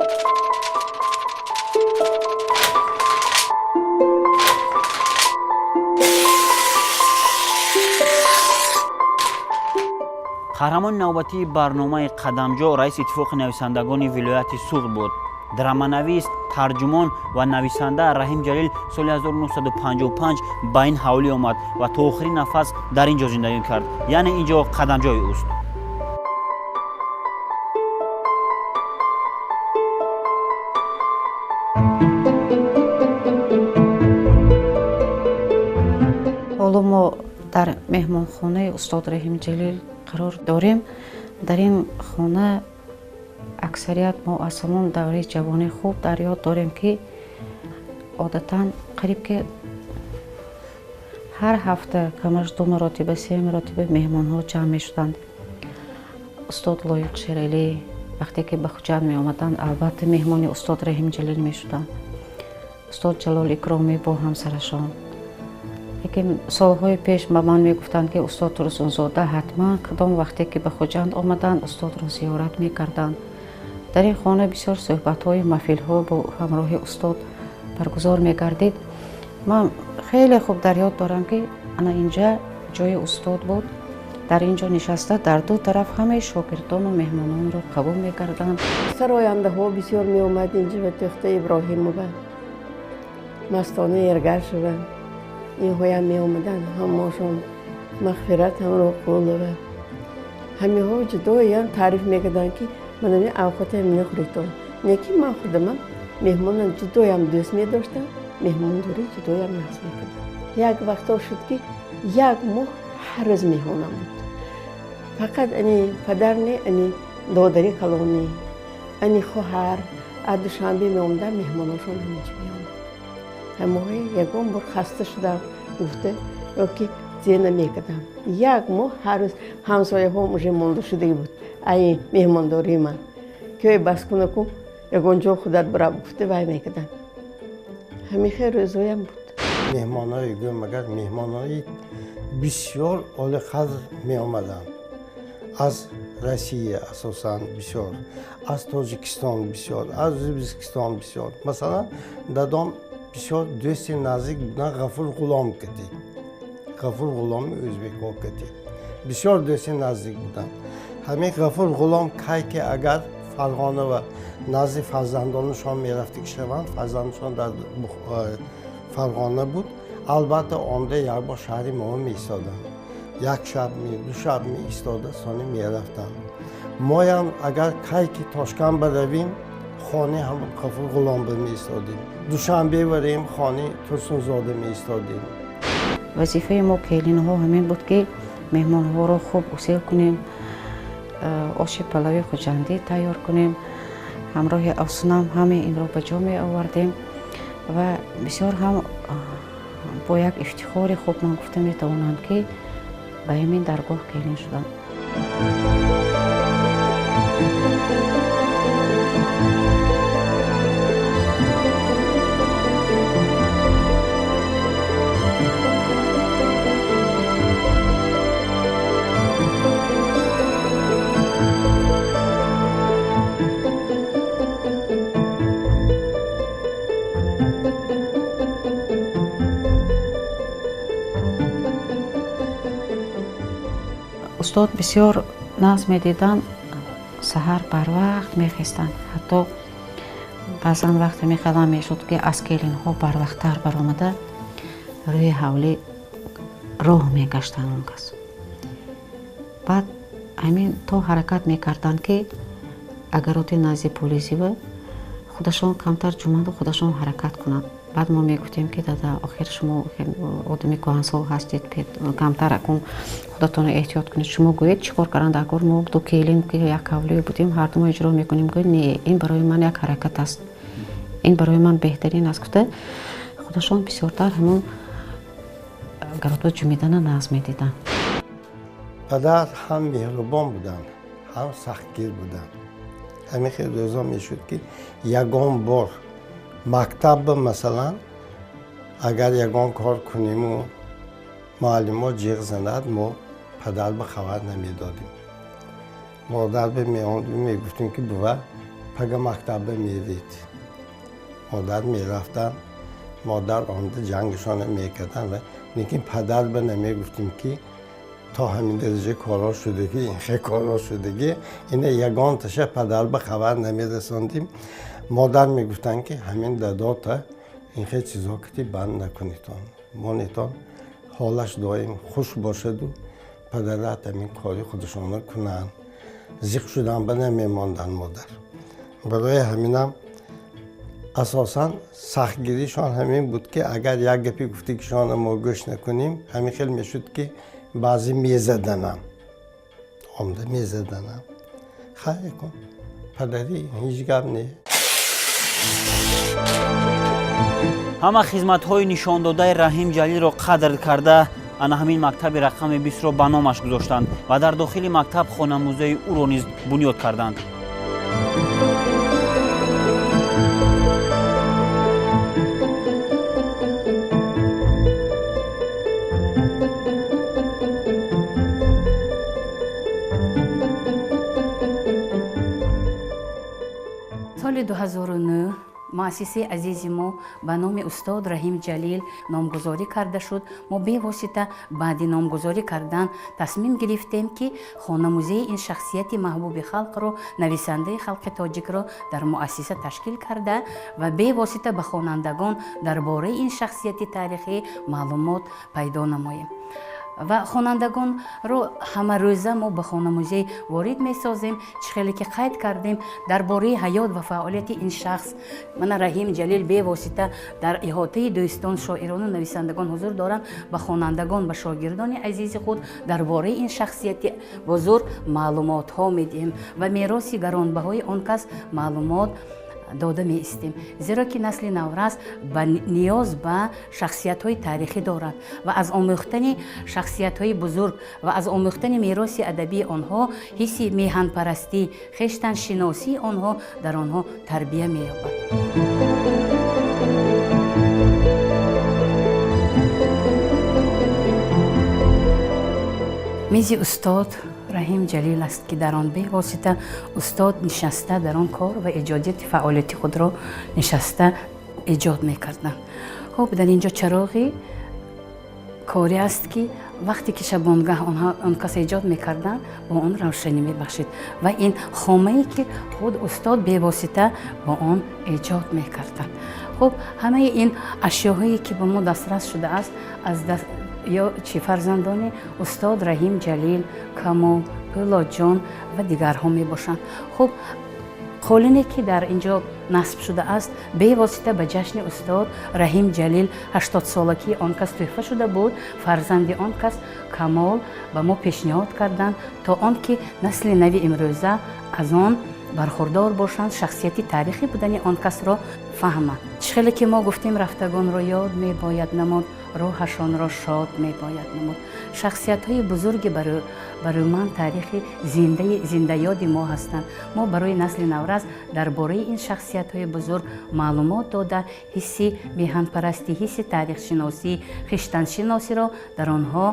Қаҳрамони навбатии барномаи «Қадамҷо» раиси Иттифоқи нависандагони вилояти Суғд буд. Драманавис, тарҷумон ва нависанда Раҳим Ҷалил соли 1955 ба ин ҳавлӣ омад ва то охирин нафас дар ин ҷо зиндагӣ кард, яъне ин ҷо қадамҷои ӯст. Ҳоло мо дар меҳмонхонаи устод Раҳим Ҷалил қарор дорем. Дар ин хона аксарият мо аз ҳамон давраи ҷавонӣ хуб дар ёд дорем, ки одатан қариб ки ҳар ҳафта камаш ду маротиба, се маротиба меҳмонҳо ҷамъ мешуданд. Устод Лоиқ Шералӣ вақте ки ба Хуҷанд меомаданд, албатта меҳмони устод Раҳим Ҷалил мешуданд. Устод Ҷалол Икромӣ бо ҳамсарашон. Лекин солҳои пеш ба ман мегуфтанд, ки устод Турсунзода ҳатман кадом вақте ки ба Хуҷанд омаданд, устодро зиёрат мекарданд. Дар ин хона бисёр суҳбатҳои маҳфилҳо бо ҳамроҳи устод баргузор мегардид. Ман хеле хуб дар ёд дорам, ки ана инҷа ҷои устод буд. Дар ин ҷо нишаста, дар ду тараф ҳамаи шогирдону меҳмононро қабул мекарданд. Сарояндаҳо бисёр меомад инҷа ва Тӯхта Иброҳимова, Мастона Эргашева, инҳоям меомаданд, ҳамошон Мағфират Ҳамроқулова. Ҳамиҳо ҷудоям таъриф мекарданд, ки манами авқоте мехӯритон. Не ки ман худамам меҳмонам ҷудоям дӯст медоштам, меҳмондорӣ ҷудоям нағз мекардам. Як вақто шуд, ки як моҳ ҳар рӯз меҳмонам буд. Фақат ани падар не, ани додари калонӣ, ани хоҳар аз Душанбе меомаданд, меҳмоношон ҳаминҷо меомад. Ҳамоҳои ягон бор хаста шудам гуфта ё ки зе намекардам. Як моҳ ҳар рӯз ҳамсояҳом уже монда шудагӣ буд ай меҳмондории ман. Ки ой, бас кунаку, ягон ҷо худат бирав гуфта вай мекардам. Ҳамин хел рӯзоям буд. Меҳмонои гӯм, агар меҳмонои бисёр олиқадр меомаданд. Аз Россия асосан бисёр, аз Тоҷикистон бисёр, аз Ӯзбекистон бисёр. Масалан, дадом бисёр дӯсти наздик будан Ғафур Ғулом кати. Ғафур Ғуломи ӯзбекҳо кати. Бисёр дӯсти наздик буданд. Ҳамин Ғафур Ғулом кай ки агар Фарғона ва назди фарзандонашон мерафтик шаванд, фарзандашон дар Фарғона буд, албатта омада як бор шаҳри мо меистоданд. Як шаб ми, ду шаб меистода, сони мерафтанд. Моям агар кай ки Тошканд баравем, хонаи ҳам Ғафур Ғулом меистодем. Душанбе варем, хонаи Турсунзода меистодем. Вазифаи мо келинҳо ҳамин буд, ки меҳмонҳоро хуб гусел кунем, оши палави хуҷандӣ тайёр кунем. Ҳамроҳи афсунам ҳамаи инро ба ҷо меовардем ва бисёр ҳам бо як ифтихори хуб ман гуфта метавонам, ки ба ҳамин даргоҳ келин шудам. Устод бисёр нағз медиданд, саҳар барвақт мехестанд. Ҳатто баъзан вақте мехелам мешуд, ки аз келинҳо барвақттар баромада, рӯи ҳавлӣ роҳ мегаштанд он кас. Баъд ҳамин то ҳаракат мекарданд, ки агароти назди полизива худашон камтар ҷуманду худашон ҳаракат кунанд. Баъд мо мегуфтем, ки дада, охир шумо одами кӯҳансол ҳастед, камтар акун худатонро эҳтиёт кунед. Шумо гӯед, чӣ кор кардан дар кор, мо ду келин ки як ҳавлӣ будем, ҳардумо иҷро мекунем. Гӯед, не, ин барои ман як ҳаракат аст, ин барои ман беҳтарин аст, гуфта худашон бисёртар ҳамон гаротба ҷумидана нағз медиданд. Падар ҳам меҳрубон буданд, ҳам сахтгир буданд. Ҳамин хел рӯзо мешуд, ки ягон бор мактабба, масалан, агар ягон кор куниму муаллимо ҷиғ занад, мо падар ба хабар намедодем. Модар ба меомадем, мегуфтем, ки бува, Пага мактаба мерид. Модар мерафтанд, модар омада ҷангашона мекарданд, лекин падар ба намегуфтем ки то ҳамин дараҷа корҳо шудагӣ, инхел корҳо шудагӣ, ина ягонташа падар ба хабар намерасондим. Модар мегуфтанд ки ҳамин дадота инхел чизҳо кити банд накунитон, монитон, ҳолаш доим хуш бошаду падарат ҳамин кори худашонро кунанд. Зиқ шудан ба намемонданд модар. Барои ҳаминам асосан сахтгиришон ҳамин буд ки агар як гапи гуфтагишонро мо гӯш накунем, ҳамин хел мешуд ки баъзе мезаданам, омда мезаданам. Хайр кун, падарӣ ҳеҷ гап не. Ҳама хизматҳои нишондодаи Раҳим Ҷалилро қадр карда, ана ҳамин мактаби рақами 20-ро ба номаш гузоштанд ва дар дохили мактаб хонамузеи ӯро низ бунёд карданд. Соли 2009 муассисаи азизи мо ба номи устод Раҳим Ҷалил номгузорӣ карда шуд. Мо бевосита баъди номгузорӣ кардан тасмим гирифтем, ки хонамузеи ин шахсияти маҳбуби халқро, нависандаи халқи тоҷикро дар муассиса ташкил карда ва бевосита ба хонандагон дар бораи ин шахсияти таърихӣ маълумот пайдо намоем. Ва хонандагонро ҳамарӯза мо ба хонамузей ворид месозем. Чӣ хеле ки қайд кардем дар бораи ҳаёт ва фаъолияти ин шахс, мана Раҳим Ҷалил бевосита дар иҳотаи дӯстон, шоирону нависандагон ҳузур доранд. Ба хонандагон, ба шогирдони азизи худ дар бораи ин шахсияти бузург маълумотҳо медиҳем ва мероси гаронбаҳои он кас маълумот дода меистем, зеро ки насли наврас ба ниёз ба шахсиятҳои таърихӣ дорад ва аз омӯхтани шахсиятҳои бузург ва аз омӯхтани мероси адабии онҳо ҳисси меҳанпарастӣ, хештаншиносии онҳо дар онҳо тарбия меёбад. Мизи устод Раҳим Ҷалил аст, ки дар он бевосита устод нишаста дар он кор ва эҷодияти фаъолияти худро нишаста эҷод мекарданд. Хуб, дар ин ҷо чароғи корӣ аст, ки вақте ки шабонгаҳ он кас эҷод мекарданд, бо он равшанӣ мебахшид ва ин хомае ки худ устод бевосита бо он эҷод мекарданд. Хуб, ҳамаи ин ашёҳое ки ба мо дастрас шудааст аз ё чӣ фарзандони устод Раҳим Ҷалил, Камол, Пӯлодҷон ва дигарҳо мебошанд. Хуб, қолине ки дар ин ҷо насб шудааст, бевосита ба ҷашни устод Раҳим Ҷалил 80-солагии он кас тӯҳфа шуда буд. Фарзанди он кас Камол ба мо пешниҳод карданд, то он ки насли нави имрӯза аз он бархурдор бошанд, шахсияти таърихӣ будани он касро фаҳманд. Чӣ хеле ки мо гуфтем, рафтагонро ёд мебояд намуд, рӯҳашонро шод мебояд намуд. Шахсиятҳои бузурги барои ман таърихи зиндаёди мо ҳастанд. Мо барои насли наврас дар бораи ин шахсиятҳои бузург маълумот дода, ҳисси меҳанпарастӣ, ҳисси таърихшиносӣ, хиштаншиносиро дар онҳо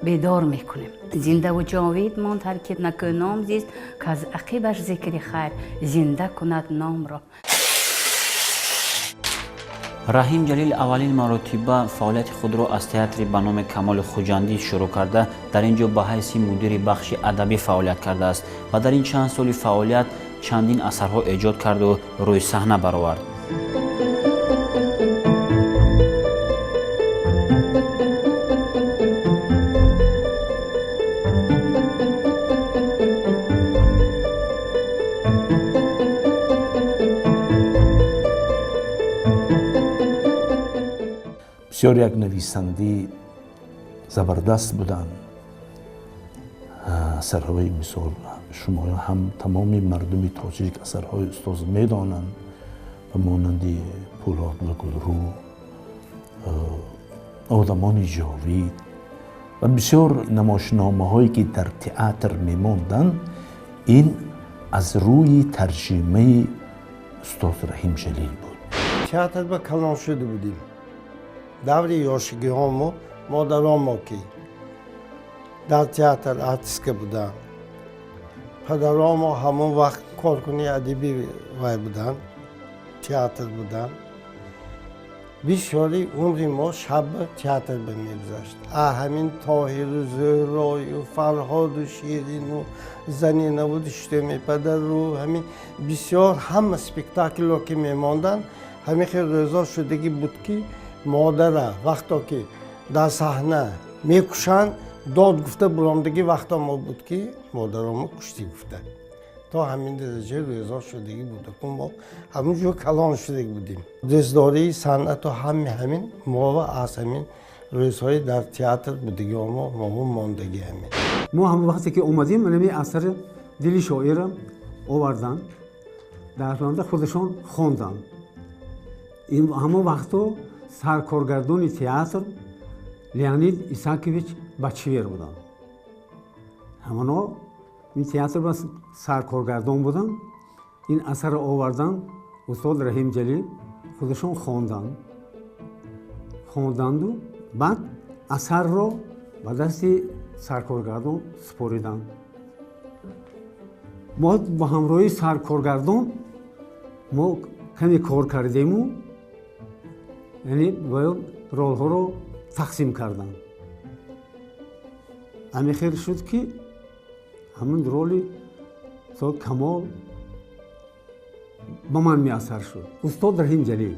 бедор мекунем. Зиндаву ҷовид монд ҳар ки накӯном зист, ки аз ақибаш зикри хайр зинда кунад номро. Раҳим Ҷалил аввалин маротиба фаъолияти худро аз театри ба номи Камоли Хуҷандӣ шурӯъ карда, дар ин ҷо ба ҳайси мудири бахши адабӣ фаъолият кардааст ва дар ин чанд соли фаъолият чандин асарҳо эҷод карду рӯи саҳна баровард. Бисёр як нависандаи забардаст буданд. Асарҳои мисол шумо ҳам тамоми мардуми тоҷик асарҳои устоз медонанд, ба монанди Пӯлод ва Гулрӯ, Одамони ҷовид ва бисёр намоишномаҳое ки дар театр мемонданд, ин аз рӯи тарҷимаи устод Раҳим Ҷалил буд. Театр ба калон шуда будем. Даври ёшигиҳомо модаронмо ки дар театр артистка буданд, падаронмо ҳамон вақт Коркуни адибӣ вай буданд, театр буданд. Бисёри умри мо шаб театр ба мегузашт. Ҳамин Тоҳиру Зӯҳрою Фарҳоду Ширину Занинаву Душдеми падару ҳамин бисёр ҳама спектаклро ки мемонданд, ҳамин хел рӯзо шудагӣ буд, ки модара вақто ки дар саҳна мекушанд, дод гуфта буромдагӣ вақто мо буд, ки модаромо куштӣ гуфта. То ҳамин дараҷа рӯзо шудагӣ буд. Мо ҳамун ҷо калон шудагӣ будем. Дӯстдории санъату ҳами ҳамин мова аз ҳамин рӯзҳои дар театр будагӣ мо мондагӣ ҳамин. Мо ҳамон вақте ки омадем, ҳамин асари дили шоира овардан, дар ронда худашон хонданд. Ҳамон вақто саркоргардони театр Леонид Исакович Бачивер буданд. Ҳамоно ин театр ба саркоргардон буданд. Ин асарро овардан, устод Раҳим Ҷалил худашон хонданд. Хонданду баъд асарро ба дасти саркоргардон супориданд. Мо бо ҳамроҳии саркоргардон мо каме кор кардему, яъне бояд ролҳоро тақсим карданд. Ҳамин хел шуд, ки ҳамин роли устод Камол ба ман меасар шуд. Устод Раҳим Ҷалил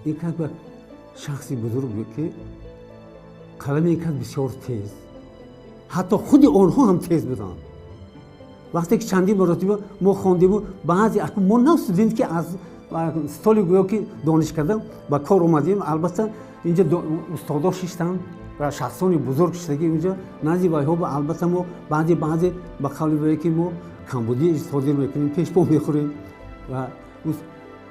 ин как ба шахси бузург буд, ки қалами ин кас бисёр тез, ҳатто худи онҳо ҳам тез буданд. Вақте ки чандин маротиба мо хондему, баъзе мо насудем, ки аз столи гӯё ки донишкарда ба кор омадем. Албатта инҷа устодо шиштанд ва шахсони бузург шиштагӣ инҷа назди вайҳо, албатта мо баъзе баъзе ба қавли вое ки мо камбудӣ содир мекунем, пешпо мехӯрем. Ва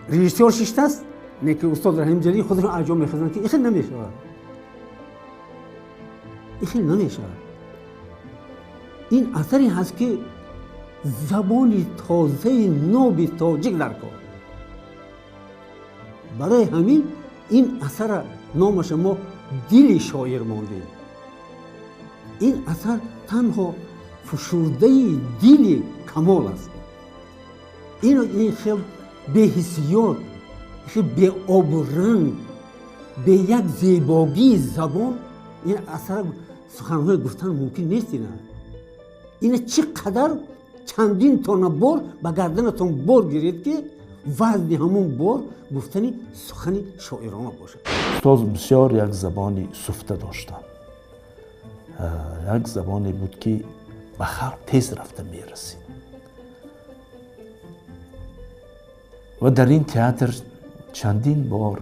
режиссёр шиштааст, не ки устод Раҳим Ҷалил худашон аҷоб мехӯранд, ки ин хел намешавад, ин хел намешавад. Ин асаре ҳаст, ки забони тозаи ноби тоҷик дар кор. Барои ҳамин ин асара номаша мо дили шоир мондем. Ин асар танҳо фушурдаи дили Камол аст. Ин хел беҳиссиёт, хел беобуранг, бе як зебогии забон ин асара суханҳое гуфтан мумкин нест. Ина чӣ қадар чандин тонна бор ба гарданатон бор гиред, ки вазни ҳамон бор гуфтани сухани шоирона бошад. Устоз бисёр як забони суфта доштанд. Як забоне буд, ки ба халқ тез рафта мерасид. Ва дар ин театр чандин бор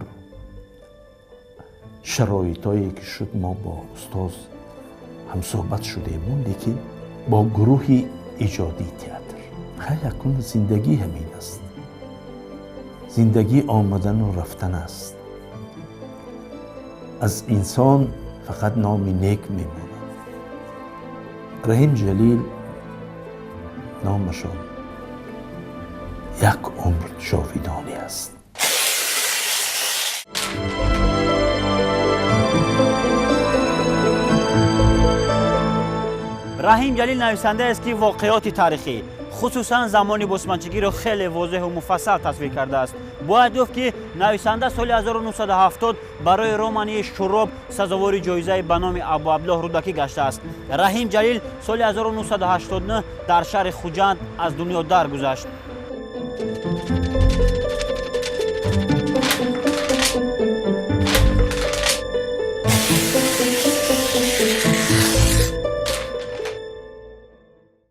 шароитҳое ки шуд, мо бо устоз ҳамсӯҳбат шудему, лекин бо гурӯҳи иҷодии театр. Хай, якун зиндагӣ ҳамин аст. Зиндагӣ омадану рафтан аст. Аз инсон фақат номи нек мемонад. Раҳим Ҷалил номашон як умр ҷовидонӣ аст. Раҳим Ҷалил нависандаест, ки воқеоти таърихӣ, хусусан замони босманчигиро хеле возеҳу муфассал тасвир кардааст. Бояд гуфт, ки нависанда соли 1970 барои романи Шуроб сазовори ҷоизаи ба номи Абуабдуллоҳ Рӯдакӣ гаштааст. Раҳим Ҷалил соли 1989 дар шаҳри Хуҷанд аз дунё даргузашт.